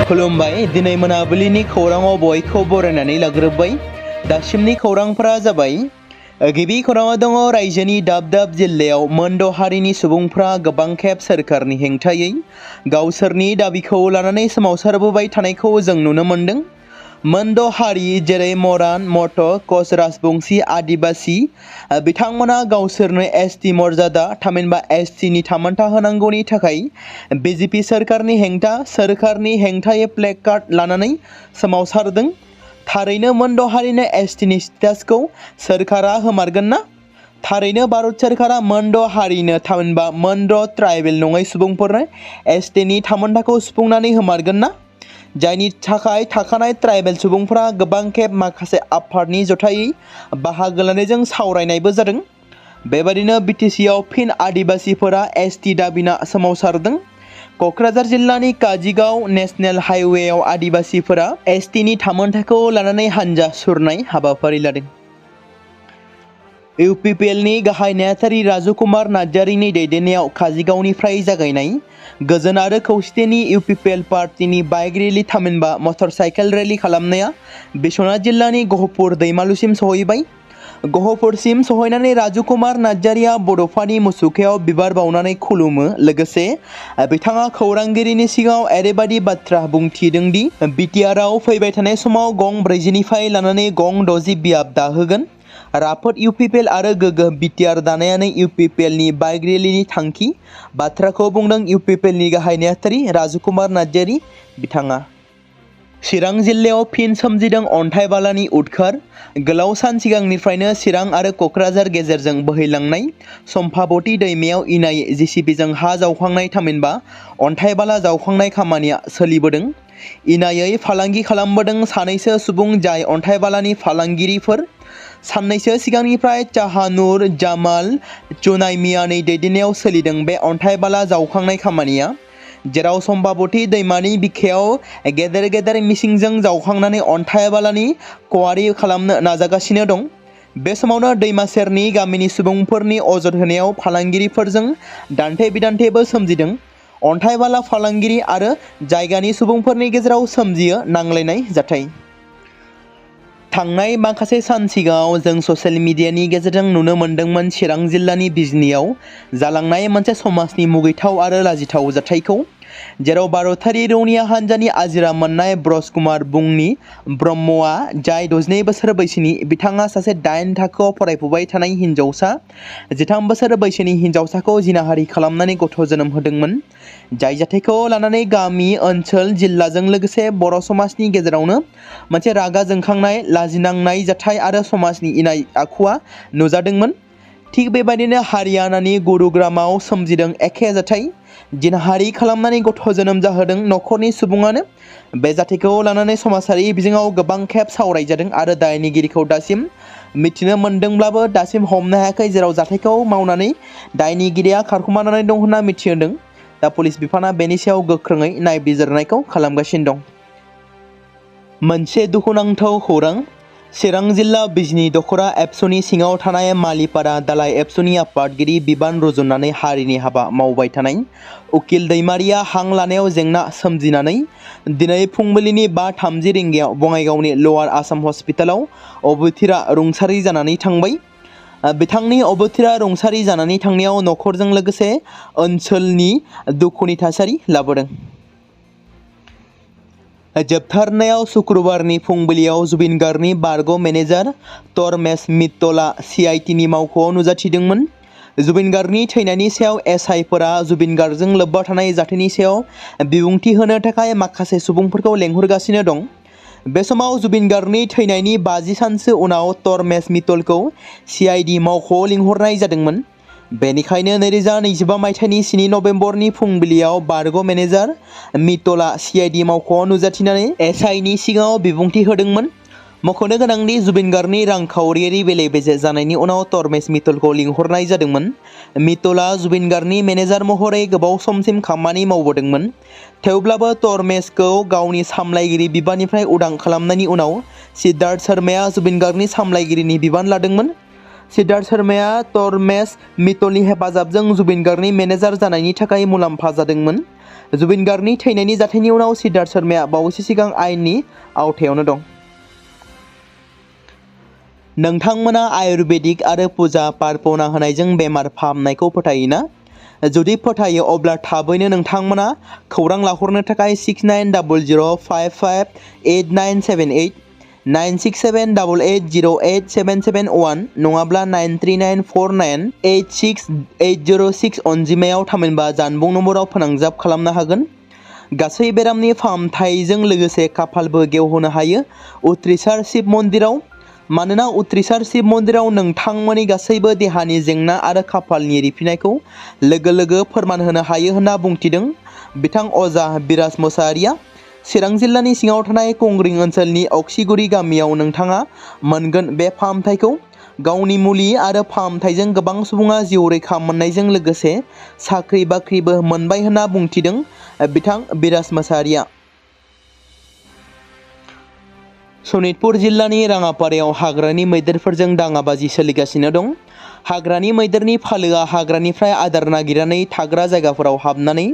खुलुमबाय दिनै मोनाबिलिनि खौराङाव बयखौ बरायनानै लाग्रोबाय। दासिमनि खौरांफोरा जाबाय गिबि खौराङाव दङ रायजोनि दाब दाब जिल्लायाव मोनद' हारिनि सुबुंफ्रा गोबां खेब सोरखारनि हेंथायै गावसोरनि दाबिखौ लानानै सोमावसारबोबाय थानायखौ जों नुनो मोन्दों। मोनद' हारि जेरै मरान, मटक, कच, राजबंशी, आदिबासी बिथांमोना गावसोरनो एसटि मर्यादा थामहिनबा एसटिनि थामोनथा होनांगौनि थाखाय बिजेपि सोरखारनि हेंथायै प्लेकार्ड लानानै सोमावसारदों। थारैनो मोनद' हारिनो एसटिनि स्टेटासखौ सोरखारा होमारगोन ना? थारैनो भारत सोरखारा मोनद' हारिनो थामहिनबा मोनद' ट्राइबेल नङै सुबुंफोरनो एसटिनि थामोनथाखौ सुफुंनानै होमारगोन ना? जायनि थाखाय थाखानाय ट्राइबेल सुबुंफोरा गोबां खेब माखासे आफादनि जथायै बाहागो लानायजों सावरायनायबो जादों। बेबादिनो बिटिसिआव फिन आदिबासीफोरा एसटि दाबिना सोमावसारदों। क'क्राझार जिल्लानि काजिगाव नेशनेल हाइवेआव आदिबासीफोरा एसटिनि थामोनथाखौ लानानै हानजा सुरनाय हाबाफारि लादों। इउपिपिएलनि गाहाय नेहाथारि राजकुमार नार्जारिनि दैदेननायाव काजिगावनिफ्राय जागायनाय गोजोन आरो खौसेथिनि इउपिपिएल पार्टीनि बाइक रेलि थामहिनबा मटर साइकेल रेलि खालामनाया बिश्वनाथ जिल्लानि गहपुर दैमालुसिम सहैबाय। गहपुरसिम सहैनानै राजकुमार नार्जारिया बड'फानि मुसुखायाव बिबार बावनानै खुलुमो। लोगोसे बिथाङा खौरांगिरिनि सिगाङाव ओरैबायदि बाथ्रा बुंथिदों दि बिटिआरआव फैबाय थानाय समाव गं 40निफ्राय लानानै गं 60 बियाब दाहोगोन। राफोद इउपिपिएल आरो गोग्गो बिटिआर दानायानो इउपिपिएलनि बाइक रेलिनि थांखि बाथ्राखौ बुंदों इउपिपिएलनि गाहाय नेहाथारि राजकुमार नार्जारि। बिथाङा चिरां जिल्लायाव फिन सोमजिदों अन्थाइ बालानि उदखार। गोलाव सान सिगांनिफ्रायनो चिरां आरो क'क्राझार गेजेरजों बोहैलांनाय सम्भाबती दैमायाव इनायै जेसिबिजों हा जावखांनाय थामहिनबा अन्थाइ बाला जावखांनाय खामानिया सोलिबोदों। इनायै फालांगि खालामबोदों सानैसो सुबुं जाय अन्थाइ बालानि फालांगिरिफोर। साननैसो सिगांनिफ्राय चाहानुर जामाल जुनाइमियानि दैदेननायाव सोलिदों बे अन्थाइ बाला जावखांनाय खामानिया, जेराव सम्भाबती दैमानि बिखायाव गेदेर गेदेर मिसिंजों जावखांनानै अन्थाइ बालानि क्वारी खालामनो नाजागासिनो दं। बे समावनो दैमा सेरनि गामिनि सुबुंफोरनि अजद होनायाव फालांगिरिफोरजों दान्थे बिदान्थेबो सोमजिदों। अन्थाइ बाला फालांगिरि आरो जायगानि सुबुंफोरनि गेजेराव सोमजियो नांलायनाय जाथाय। थांनाय माखासे सान सिगाङाव जों ससियेल मिडियानि गेजेरजों नुनो मोन्दोंमोन चिरां जिल्लानि बिजनीआव जालांनाय मोनसे समाजनि मुगैथाव आरो लाजिथाव जाथायखौ, जेराव भारतारि रौनिया हान्जानि आजिरा मोननाय ब्रज कुमार बुंनि ब्रह्मआ जाय 62 बोसोर बैसोनि, बिथाङा सासे 8 थाखोआव फरायफुबाय थानाय हिनजावसा 13 बोसोर बैसोनि हिनजावसाखौ जिनाहारि खालामनानै गथ' जोनोम होदोंमोन। जाय जाथायखौ लानानै गामि, ओनसोल, जिल्लाजों लोगोसे बर' समाजनि गेजेरावनो मोनसे रागा जोंखांनाय, लाजिनांनाय जाथाय आरो समाजनि इनाय आखुआ नुजादोंमोन। थिग बेबायदिनो हारियानानि गुरुग्रामाव सोमजिदों एखे जाथाय। जिनाहारि खालामनानै गथ' जोनोम जाहोदों नखरनि सुबुङानो। बे जाथायखौ लानानै समाजारि बिजोङाव गोबां खेब सावरायजादों आरो दायनिगिरिखौ दासिम मिथिनो मोन्दोंब्लाबो दासिम हमनो हायाखै, जेराव जाथायखौ मावनानै दायनिगिरिया खारखुमानानै दं होनना मिथिहोदों। दा पुलिस बिफाना बेनि सायाव गोख्रोङै नायबिजिरनायखौ खालामगासिनो दं। मोनसे दुखुनांथाव खौरां। चिरां जिल्ला बिजनी दख'रा एबसुनि सिङाव थानाय मालिपारा दालाइ एबसुनि आफादगिरि बिबान रुजुननानै हारिनि हाबा मावबाय थानाय उकिल दैमारिया हां लानायाव जेंना सोमजिनानै दिनै फुंबिलिनि 5:30 रिंगायाव बङाइगावनि लवार आसाम हस्पिटालाव अबथिरा रुंसारि जानानै थांबाय। बिथांनि अबथिरा रुंसारि जानानै थांनायाव नखरजों लोगोसे ओनसोलनि दुखुनि थासारि लाबोदों। जोबथारनायाव शुक्रबारनि फुंबिलियाव जुबिन गार्गनि बारग' मेनेजार तरमेश मित्तलआ सिआइटिनि मावख'आव नुजाथिदोंमोन। जुबिन गार्गनि थैनायनि सायाव एसआइफोरा जुबिन गार्गजों लोब्बा थानाय जाथायनि सायाव बिबुंथि होनो थाखाय माखासे सुबुंफोरखौ लेंहरगासिनो दं। बे समाव जुबिन गार्गनि थैनायनि 50 सानसो उनाव तरमेश मित्तलखौ सिआइडि मावख'आव लिंहरनाय जादोंमोन। बेनिखायनो 2025 मायथाइनि 7 नभेम्बरनि फुंबिलियाव बारग' मेनेजार मित्तलआ सिआइडि मावख'आव नुजाथिनानै एसआइनि सिगाङाव बिबुंथि होदोंमोन। मख'नो गोनांदि जुबिन गार्गनि रांखावरियारि बेले-बेजे जानायनि उनाव तरमेश मित्तलखौ लिंहरनाय जादोंमोन। मित्तलआ जुबिन गार्गनि मेनेजार महरै गोबाव समसिम खामानि मावबोदोंमोन। थेवब्लाबो तरमेशखौ गावनि सामलायगिरि बिबाननिफ्राय उदां खालामनायनि उनाव सिद्धार्थ शर्माया जुबिन गार्गनि सामलायगिरिनि बिबान लादोंमोन। सिद्धार्थ शर्माया टर्मेस मिटलनि हेफाजाबजों जुबिन गार्गनि मेनेजार जानायनि थाखाय मुलाम्फा जादोंमोन। जुबिन गार्गनि थैनायनि जाथायनि उनाव सिद्धार्थ शर्माया बावैसो सिगां आयेननि आवथायावनो दं। नोंथांमोना आयुर्वेदिक आरो फुजा पार्पना होनायजों बेमार फाहामनायखौ फोथायोना? जुदि फोथायो अब्ला थाबैनो नोंथांमोना खौरां लाहरनो थाखाय 6900558978 96788087771 नङाब्ला 93949868006 अनजिमायाव थामहिनबा जानबुं नम्बराव फोनांजाब खालामनो हागोन। गासै बेरामनि फाहामथायजों लोगोसे खाफालबो गेवहोनो हायो। उथ्रिसार शिव मन्दिराव। मानोना उथ्रिसार शिव मन्दिराव नोंथांमोननि गासैबो देहानि जेंना आरो खाफालनि रिफिनायखौ लोगो लोगो फोरमान होनो हायो होनना बुंथिदों बिथां अजा बिराज मोसाहारिया। चिरां जिल्लानि सिङाव थानाय कंग्रिं ओनसोलनि अक्सिगुरि गामियाव नोंथाङा मोनगोन बे फाहामथायखौ। गावनि मुलि आरो फाहामथायजों गोबां सुबुङा जिउ रैखा मोननायजों लोगोसे साख्रि बाख्रिबो मोनबाय होनना बुंथिदों बिथां बिराज मोसाहारिया। सनितपुर जिल्लानि राङापारायाव हाग्रानि मैदेरफोरजों दाङाबाजि सोलिगासिनो दं। हाग्रानि मैदेरनि फालोआ हाग्रानिफ्राय आदार नागिरनानै थाग्रा जायगाफोराव हाबनानै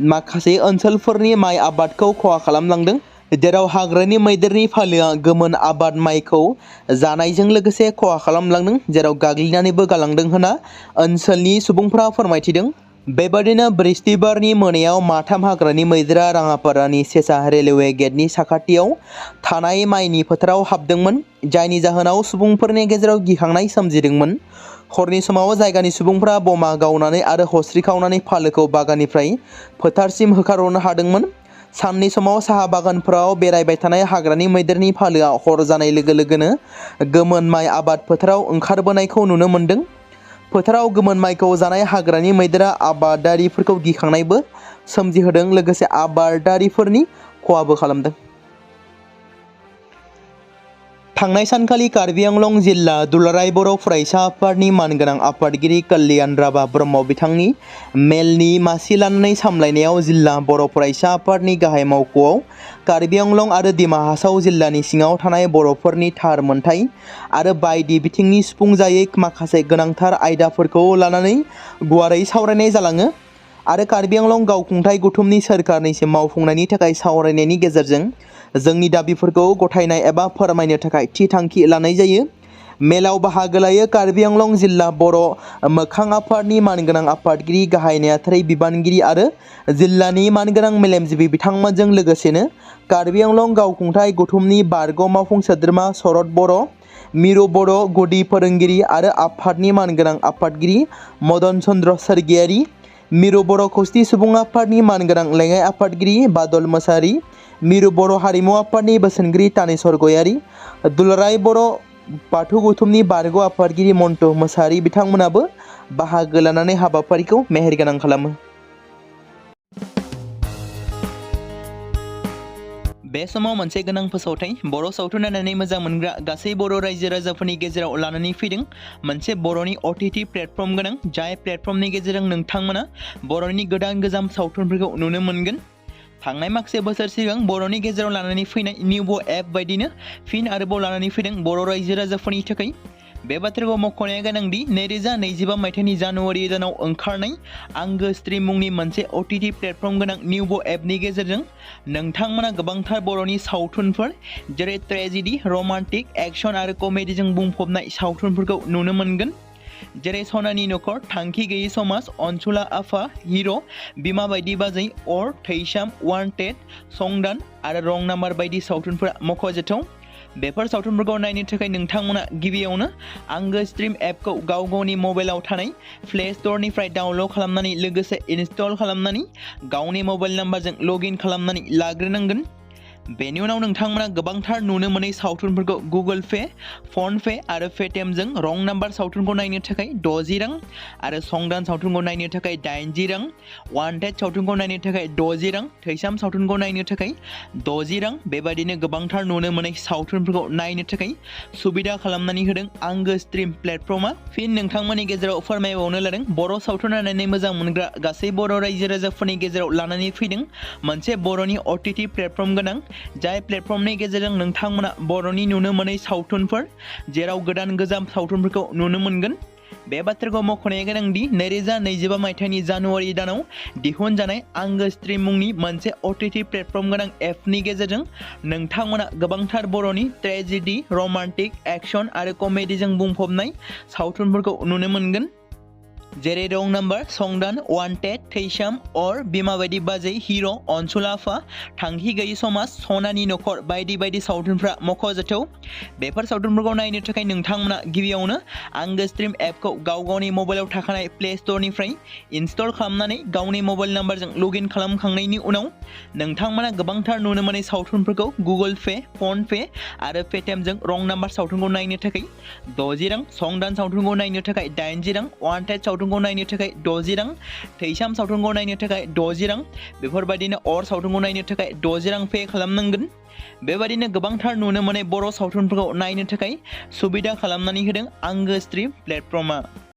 माखासे ओनसोलफोरनि माइ आबादखौ खहा खालामलांदों। जेराव हाग्रानि मैदेरनि फालोआ गोमोन आबाद माइखौ जानायजों लोगोसे खहा खालामलांदों, जेराव गाग्लिनानैबो गालांदों होनना ओनसोलनि सुबुंफोरा फोरमायथिदों। बेबादिनो बृहस्पतिबारनि मोनायाव माथाम हाग्रानि मैदेरा राङापारानि सेसा रेलवे गेटनि साखाथियाव थानाय माइनि फोथाराव हाबदोंमोन, जायनि जाहोनाव सुबुंफोरनि गेजेराव गिखांनाय सोमजिदोंमोन। हरनि समाव जायगानि सुबुंफोरा बमा गावनानै आरो हस्रिखावनानै फालोखौ बागाननिफ्राय फोथारसिम होखारहरनो हादोंमोन। साननि समाव साहा बागानफोराव बेरायबाय थानाय हाग्रानि मैदेरनि फालोआ हर जानाय लोगो लोगोनो गोमोन माइ आबाद फोथाराव ओंखारबोनायखौ नुनो मोन्दों। फोथाराव गोमोन माइखौ जानाय हाग्रानि मैदेरा आबादारिफोरखौ गिखांनायबो सोमजिहोदों, लोगोसे आबादारिफोरनि खहाबो खालामदों। थांनाय सानखालि कार्बि आंलं जिल्ला दुलाराय बर' फरायसा आफादनि मानगोनां आफादगिरि कल्याण राभा ब्रह्म बिथांनि मेलनि मासि लानानै सामलायनायाव जिल्ला बर' फरायसा आफादनि गाहाय मावख'आव कार्बि आंलं आरो दिमा हासाव जिल्लानि सिङाव थानाय बर'फोरनि थार मोनथाय आरो बायदि बिथिंनि सुफुंजायै माखासे गोनांथार आयदाफोरखौ लानानै गुवारै सावरायनाय जालाङो आरो कार्बि आंलं गावखुंथाय गौथुमनि सोरखारनिसिम मावफुंनायनि थाखाय सावरायनायनि गेजेरजों जोंनि दाबिफोरखौ गथायनाय एबा फोरमायनो थाखाय थि थांखि लानाय जायो। मेलाव बाहागो लायो कार्बि आंलं जिल्ला बर' मोखां आफादनि मानगोनां आफादगिरि, गाहाय नेहाथारि बिबानगिरि आरो जिल्लानि मानगोनां मेलेमजिबि बिथांमोनजों लोगोसेनो कार्बि आंलं गावखुंथाय गौथुमनि बारग' मावफुं सोद्रोमा शरद बर', मिरु बर' गुदि फोरोंगिरि आरो आफादनि मानगोनां आफादगिरि मदन चन्द्र स्वर्गियारि, मिरु बर' खौसेथि सुबुं आफादनि मानगोनां लेङाइ आफादगिरि बादल मोसाहारि, मिरु बर' हारिमु आफादनि बोसोनगिरि तानेश्वर गयारि, दुलाराय बर' बाथौ गौथुमनि बारग' आफादगिरि मन्टु मोसाहारि बिथांमोनाबो बाहागो लानानै हाबाफारिखौ मेहेरगोनां खालामो। बे समाव मोनसे गोनां फोसावथाय बर' सावथुन नायनानै मोजां मोनग्रा गासै बर' रायजो राजाफोरनि गेजेराव लानानै फैदों मोनसे बर'नि OTT प्लेटफर्म गोनां, जाय प्लेटफर्मनि गेजेरजों नोंथांमोना बर'नि गोदान गोजाम सावथुनफोरखौ नुनो मोनगोन। थांनाय माखासे बोसोर सिगां बर'नि गेजेराव लानानै फैनाय निउबो एप बायदिनो फिन आरोबाव लानानै फैदों बर' रायजो राजाफोरनि थाखाय। बे बाथ्राखौ मख'नाया गोनांदि 2025 मायथाइनि जानुवारि दानाव ओंखारनाय आंगो स्ट्रिम मुंनि मोनसे OTT प्लेटफर्म गोनां निउबो एपनि गेजेरजों नोंथांमोना गोबांथार बर'नि सावथुनफोर जेरै ट्रेजेडि, रमान्टिक, एक्सन आरो कमेडिजों बुंफबनाय सावथुनफोरखौ नुनो मोनगोन। जेरै सनानि नखर, थांखि गैयै समाज, अनसुला आफा, हिर', बिमा बायदि बाजै, अर, थैसाम, वान्टेड, संदान आरो रं नाम्बार बायदि सावथुनफोरा मख'जाथाव। बेफोर सावथुनफोरखौ नायनो थाखाय नोंथांमोना गिबियावनो आंगो स्ट्रिम एपखौ गावनि मबाइलाव थानाय प्ले स्ट'रनिफ्राय डाउनल'ड खालामनानै लोगोसे इनस्टल खालामनानै गावनि मबाइल नाम्बारजों लगइन खालामनानै लाग्रोनांगोन। बेनि उनाव नोंथांमोना गोबांथार नुनो मोनै सावथुनफोरखौ गुगोल पे, फन पे आरो पेटिएमजों रं नाम्बार सावथुनखौ नायनो थाखाय 60 रां आरो संदान सावथुनखौ नायनो थाखाय 80 रां, वान्टेड सावथुनखौ नायनो थाखाय 60 रां, थैसाम सावथुनखौ नायनो थाखाय 60 रां बेबायदिनो गोबांथार नुनो मोनै सावथुनफोरखौ नायनो थाखाय सुबिदा खालामनानै होदों आंगो स्ट्रिम प्लेटफर्मा। फिन नोंथांमोननि गेजेराव फोरमायबावनो लादों बर' सावथुन नायनानै मोजां मोनग्रा गासै बर' रायजो राजाफोरनि गेजेराव लानानै फैदों मोनसे बर'नि OTT प्लेटफर्म गोनां जाय प्लेटफर्मनि गेजेरजों नोंथांमोना बर'नि नुनो मोनै सावथुनफोर जेराव गोदान गोजाम सावथुनफोरखौ नुनो मोनगोन। बे बाथ्राखौ मख'नाया गोनांदि 2025 मायथाइनि जानुवारि दानाव दिहुनजानाय आंगो स्ट्रीम मुंनि मोनसे OTT प्लेटफर्म गोनां एपनि गेजेरजों नोंथांमोना गोबांथार बर'नि ट्रेजेडी, रमान्टिक, एक्शन आरो कमेडीजों बुंफबनाय सावथुनफोरखौ नुनो मोनगोन। जेरै रं नाम्बार, संदान, वान्टेड, थैसाम, अर, बिमा बायदि बाजै, हिर', अनसुला आफा, थांखि गैयि समाज, सनानि नखर बायदि बायदि सावथुनफ्रा मख'जाथाव। बेफोर सावथुनफोरखौ नायनो थाखाय नोंथांमोना गिबियावनो आंगो स्ट्रीम एपखौ गावनि मबाइलाव थाखानाय प्ले स्ट'रनिफ्राय इनस्टल खालामनानै गावनि मबाइल नाम्बारजों लगइन खालामखांनायनि उनाव नोंथांमोना गोबांथार नुनो मोनै सावथुनफोरखौ गुगोल पे, फन पे आरो पेटिएमजों रं नाम्बार सावथुनखौ नायनो थाखाय 60 रां, संदान सावथुनखौ नायनो थाखाय 80 रां, वान्टेड सावथुनखौ नायनो थाखाय 60 रां, थैसाम सावथुनखौ नायनो थाखाय 60 रां, बेफोरबायदिनो अर सावथुनखौ नायनो थाखाय 60 रां पे खालामनांगोन। बेबायदिनो गोबांथार नुनो मोनै बर' सावथुनफोरखौ नायनो थाखाय सुबिदा खालामनानै होदों आंगो स्ट्रीम प्लेटफर्मआ।